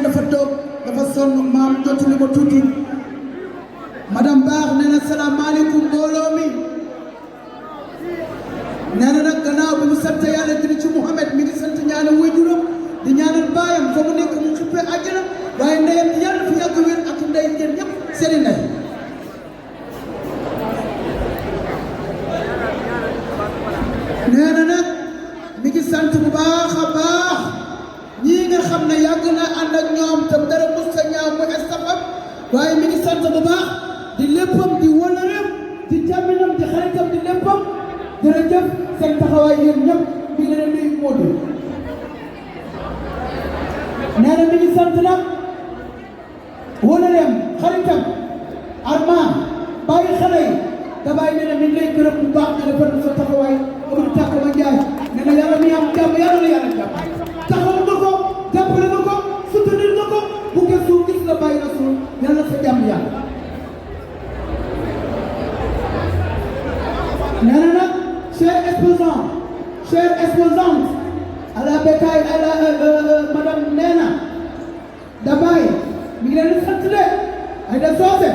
dafa toog dafa sonn maam jotuli ko tuuti madame Baax nee na salaamaaleykum mbooloo mi nee na nag gannaaw bi mu sant yàlla julli ci Muhammad mi ngi sant ñaanal waajuram di ñaanal baayam fa mu nekk mu xippee àjjana waaye ndeyam yàlla fi yàgg wér ak ndey ngeen ñëpp seeni ndey nee na nag mi ngi sant bu baax a baax ñii nga xam ne yàgg na ànd ak ñoom tam dara mos sa ñaaw mu estafam waaye mi ngi sant bu baax di léppam di wóllareem di jàmminam di xaritam di léppam jërëjëf seen taxawaay yéen ñëpp mi ngi leen di Modou nee na mi ngi sant nag wóllareem xaritam Armand bàyyi xale yi Dabaye nee na mi ngi lay gërëm bu baax di rafetlu sa taxawaay amul tàkk ma njaay nee na yàlla mi am jàmm yàlla na yàlla jàmm taxaw nga ko jàppale nga ko soutenir nga ko bu gëstu gis la bàyyi na suul yàlla sa jàmm yàlla nee na nag chers exposants à la bétail à la madame Nena Dabaye mi ngi leen di sant de ay da soose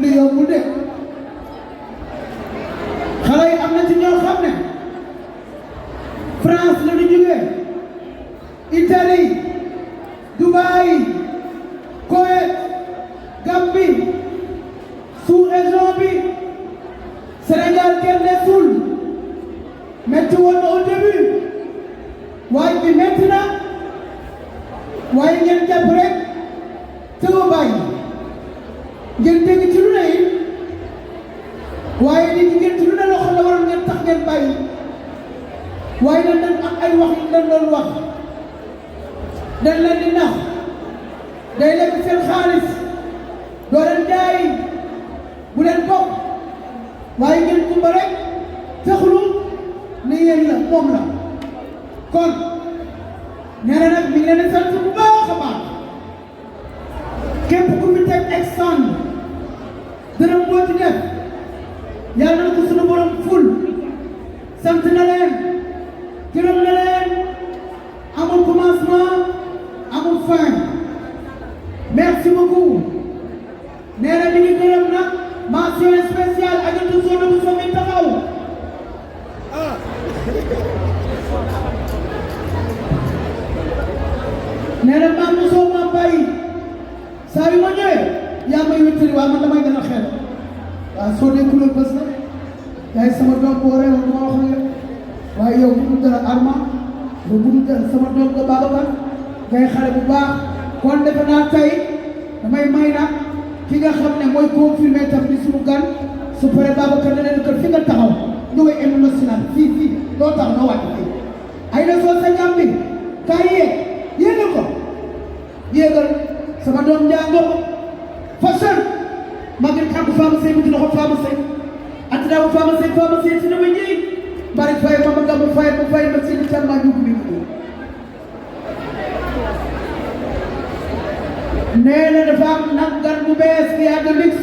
li yombul de xale yi am na ci ñoo xam ne France la ñu jógee Italie Dubaï Koweït Gambie sous-région bi Sénégal kenn desul metti woon na au début waaye bi metti na waaye ngeen jàpp rek te ba bàyyi ngeen dégg ci lu ne yi waaye nit ñi ngeen ci lu ne loo xam ne waroon ngeen tax ngeen bàyyi waaye nag dañ am ay wax yu dañ doon wax dañ leen di nax day lekk seen xaalis doo leen jaay bu leen bokk waaye ngeen kumba rek taxulu ne yéen la moom la kon nee na nag mi ngi leen di sant bu baax a baax képp ku fi teg exxon dërëm boo ci def yàlla na ko sunu borom ful sant na leen gërëm na leen amul commencement amul fin merci beaucoup nee na mi ngi gërëm nag mention spéciale ak tout zone bu soobee mi taxaw nee na maam mosoo ma bàyyi saa yu ma ñëwee yaa may wéttali waaye man damay gën a xel waaw soo dee couleur bés la yaay sama doom boo réewoon du ma wax ak yow waaye yow bu dul dara Arma ba bu dul dara sama doom nga Babacar ngay xale bu baax kon defe naa tey damay may nag ki nga xam ne mooy confirmé tam di suñu gan su paree Babacar da leen kër fi nga taxaw ñu ngi énu national fii doo tax na wàcc fii ay na soo sa ñam bi kaay yéegal ko yéegal sama doom njàngo fashion magin kanko pharmacie mutu no ko pharmacie atdawo pharmacie sino be ñi bari fay mama gam fay ma sini tan ma ñu bi neena dafa am nag gan bu bees ki yaa mix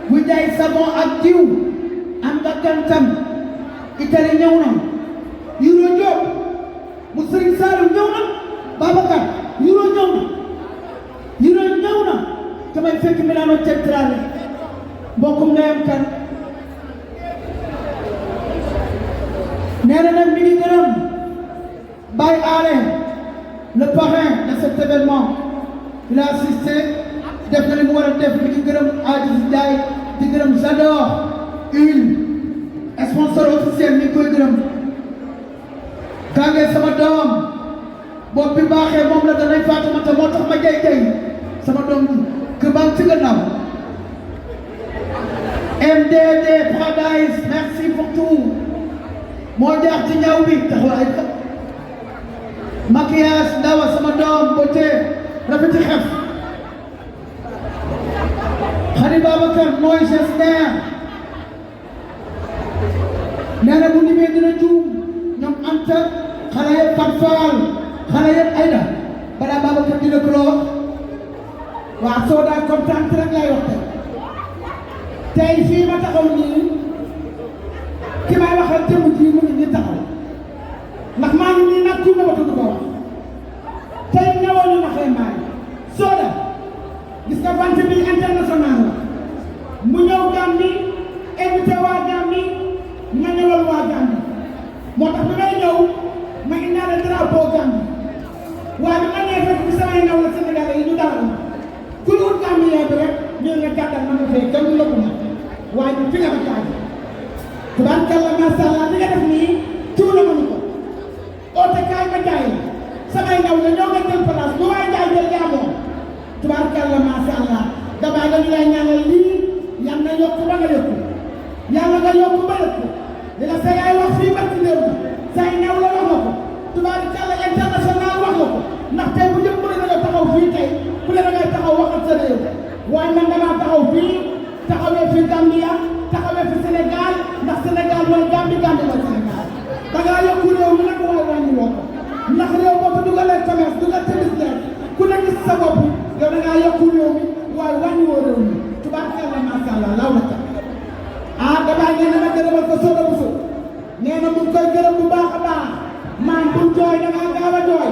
bu jaay savon ak diw am nga gantam Italie ñëw na Euro Diop mu Serigne Saliou ñëw na Babacar Euro ñëw na damay fekk Milano Centrale mbokkum ndeyam kan nee na nag mi ngi gërëm Baye Ale le parrain de cet événement il a assisté def na li mu war a def mi ngi gërëm Adji Ndiaye di gërëm J'adore une sponsor officiel mi ngi koy gërëm Kange sama doom bopp bi baaxee moom la danay Fatoumata moo tax ma jay sama doom bi que baa ci gannaaw MDD Paradise merci pour tout moo jaar ci ñaw bi taxawaay maquillage ndawa sama doom beauté rafeti xef Khady Babacar mooy gestionnaire nee na bu limee dina juum ñoom Anta xale yëpp Fat Fall xale yëpp Aïda balaa Babacar dina ko loo waaw soo daa kontaan rek lay wax tey fii ma taxaw nii ki may waxal jëmm ji mu ngi nii taxaw ndax maa ngi nii nag tuuti ma tudd ko wax tey ñëwoon na waxee maay Soda gis nga bant bi international la mu ñëw Gambie invité waa Gambie ma ñëwal waa Gambie moo tax bi may ñëw ma indaale drapeau Gambie waaye bi ma ñëwee fekk bi samay ndaw la Sénégalais yi ñu dalal ma ku dul Gambien bi rek ñu nga jàddal ma nga fee kenn du lëkku ma waaye ñu fi nga ma jaay tubaarkalla macha allah li nga def nii tuuna ma ñu ko oote kaay ma jaay la samay ndaw la ñoo nga jël place bu waay jaay jël jaamoo tubaarkalla macha allah Dabaye dañu lay ñaanal lii yal na yokk ba nga yokku yàlla nga yokk ba yokku li la sa yaay wax fii ba ci réew mi say ndaw la wax nga ko tubaarkalla international wax nga ko ndax tey bu njëkk bu ne nga taxaw fii tey bu ne ngay taxaw waxal sa réew waaye man damaa taxaw fii taxawee fi Gambia taxawee fi Sénégal ndax Sénégal mooy Gambie Gambie mooy Sénégal da ngaa yokku réew mi nag waaye wàññi woo ko ndax réew boo ko dugalee commerce dugal ci business ku ne gis sa bopp yow da ngaa yokku réew mi waaye wàññi woo réew mi tubaarkalla macha allah law na Dabaye nee na ma gërëmal ko Soda Bousso nee na mu ngi koy gërëm bu baax a baax maam bul jooy da ngaa gaaw a jooy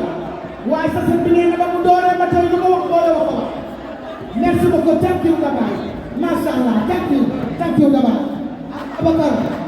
waaye sa sët bi nee na ba mu dooree ba tey lu ko wax boole wax ko wax merci beaucoup thank you Dabaye macha allah thank you Dabaye Abakar